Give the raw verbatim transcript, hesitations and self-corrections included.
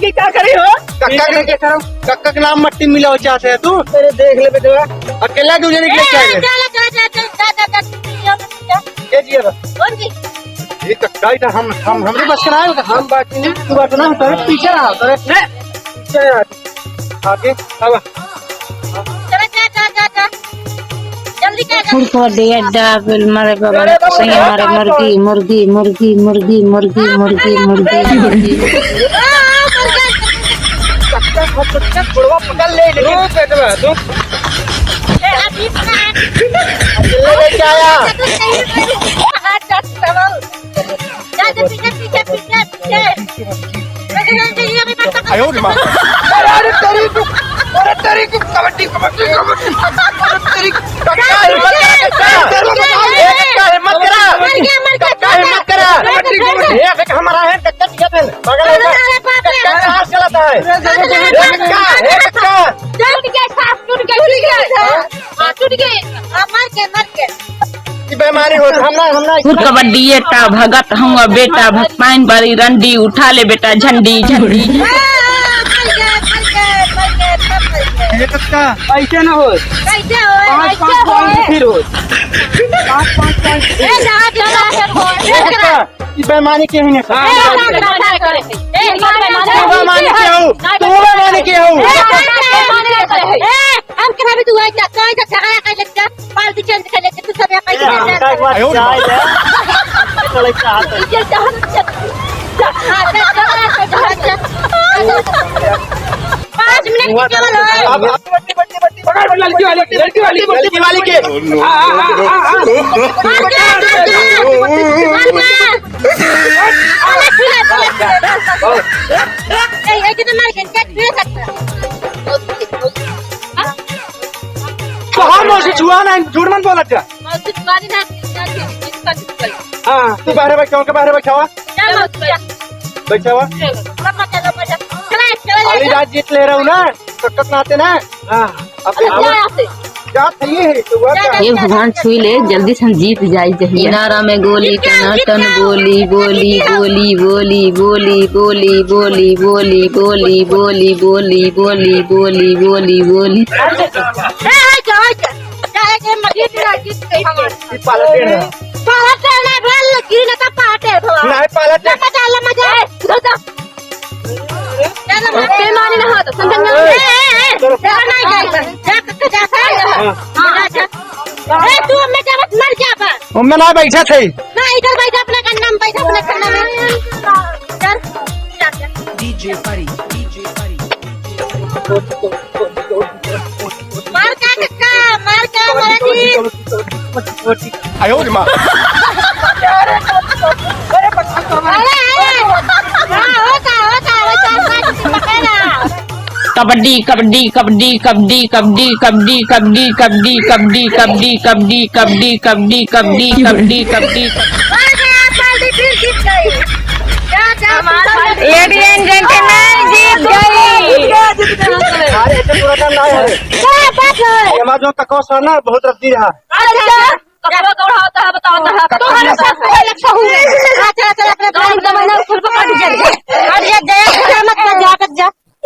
कि का करी हो? कक्का के, कक्का के नाम मट्टी मिलावे चाहते हैं तू? अरे देख ले बेटवा। अकेला दू जने के लिए ए, चाहिए। चला, चला, चला, चला, जा, जा, जा, जा, जा, जा। ये जी है बस। कौन जी? ये कक्का ही था, हम, हम, हमरे बस के ना आए, हम बात नहीं, तू बात ना, तेरे पीछे रहा, तेरे पीछे रहा। आगे, आवा। चला, जा, जा, जा, जा। जल्दी जा, जा। फुल को दे अड्डा, फिर मारे बाबा, अरे बाबा, सही मारे, अरे मुर्गी, मुर्गी, मुर्गी। कक्का, कक्का, बुढ़वा पकड़ ले, लेकिन रुक, बेटवा, रुक। ए, अभी इतना है। अकेले लेके आया। जा, जा, पीछे, पीछे, पीछे, पीछे। आयो रे माँ। अरे, अरे, तेरी को, अरे, तेरी को, कबड्डी, कबड्डी, कबड्डी, कबड्डी, तेरी को। कक्का, हिम्मत करा, कक्का। ए, कक्का, हिम्मत करा। मर गया, मर गया। कक्का, हिम्मत करा। कबड्डी, कबड्डी। ये देख, हमारा है, कक्का, ठीक है, बगल में। अरे, बाप रे। कक्का, कहाँ से लाता है? अरे, अरे, ए, कक्का, ए, कक्का। टूट गया, सांस टूट गया, टूट गया। हाँ, टूट गए। हाँ, मर गए, मर गए। ई बेमारी होत, हम ना, हम ना। फुट कबड्डी एटा भगत हूँ बेटा, भगपाइन बड़ी रंडी, उठा ले बेटा झंडी, झंडी। हाँ, मर गए, मर गए, मर गए, सब मर गए। ये कक्का, ऐसे ना हो। कैसे हो? पाँच, ऐसे पाँच हो। पॉइंट फिर हो। पाँच, पाँच पॉइंट। ए, जहाँ चला है, हो। ये कक्का, ई बेमारी के ही नहीं। हाँ। ए, ना, ना, ना, ना, करे। ए, ना, ना, ना, तू बेमारी के हो? ना, तू बेमारी के हो? ए, ना, ना, ना, ना, ना, ना, ना, ना, ना, ना, ना, ना, ना, ना, ना, हम कहाँ भी तू आइजा, तो आइजा, झगड़ा कर लेते, पार्टी चेंज कर लेते, तू सब यहाँ कैसे ए, कर हम लेते? का एक बात आयो रे जाए बाप। ले। चल, एक हाथ। ये चल, चल, चल। हाँ, चल, चल, चल, चल, चल। पाँच मिनट के केवल है। अब, अब बट्टी, बट्टी, बट्टी, पकड़, लड़की वाली, लड़की वाली, लड़की वाली के। हाँ, हाँ, हाँ, हाँ, हाँ। मार दे, मार दे, मार दे। ए, ए, कितना मार के, क्या छुए सकता? तो हम मौसी छुआ ना, झूठ मत बोलत जा। मौसी छुआ नहीं ना, ना, ना, ना, ना। हाँ, तू बाहर बैठावा, के बाहर बैठावा। जा मौसी, जा। बैठावा। चलो, मत चलो, मत चलो। चला, चला, अली चला। राज जीत ले रहा हूँ ना, तो कब आते ना? हाँ। अब अरे, देखो। क्या आते? क्या था ये है? तो हुआ क्या? हे भगवान छुई ले, जल्दी से हम जीत जाई जहिया। इनारा में गोली टनाटन बोली, बोली, बोली, बोली, बोली, बोली, बोली, बोली, बोली, बोली, बोली, बोली, बोली, बोली। ए, ए, क्या, ए, क्या? क्या है कि मजीद ना जीत गई हमारे? ये पाला टेढ़ है। पाला टेढ़ ना, बोल, गिरी ना तो पाला टेढ़ हो। नहीं, पाला टेढ़। लम्बा जा, लम्बा जा। ए, उधर जा। बेईमानी ना हो तो, समझ में ए, ए, ए, चलो। जा, नहीं, जा, जा, जा, जा, जा। हाँ। हाँ, जा। ए, तू हमें जा, बस मर जा, बस। हमें ना बैठा थे। ना, इधर बैठ, अपना गन्ना में बैठ, अपना गन्ना में। चल, चल, चल। DJ Pari, DJ Pari। मार का कक्का, मार का, मार की। आयो रे माँ। अरे, अरे। हाँ, होता, होता, होता, होता, पकड़ा। कबड्डी, कबड्डी, कबड्डी। मार गया, पार्टी फिर जीत गई। जा, जा, हमार पार्टी। Ladies and gentlemen, जीत गई। अरे, ये तो पूरा काम ना है। क्या बात है? ये हमारा जो ककवा सर ना, बहुत रद्दी रहा। अच्छा, कपड़ा कौन होता है, बताओ तो है। तुम्हारे साथ कोई लड़का हूँ रे। अच्छा, अच्छा, अपने कौन जमाना फुल पकड़ के। अरे, जा, जा, मत जा, मत जा।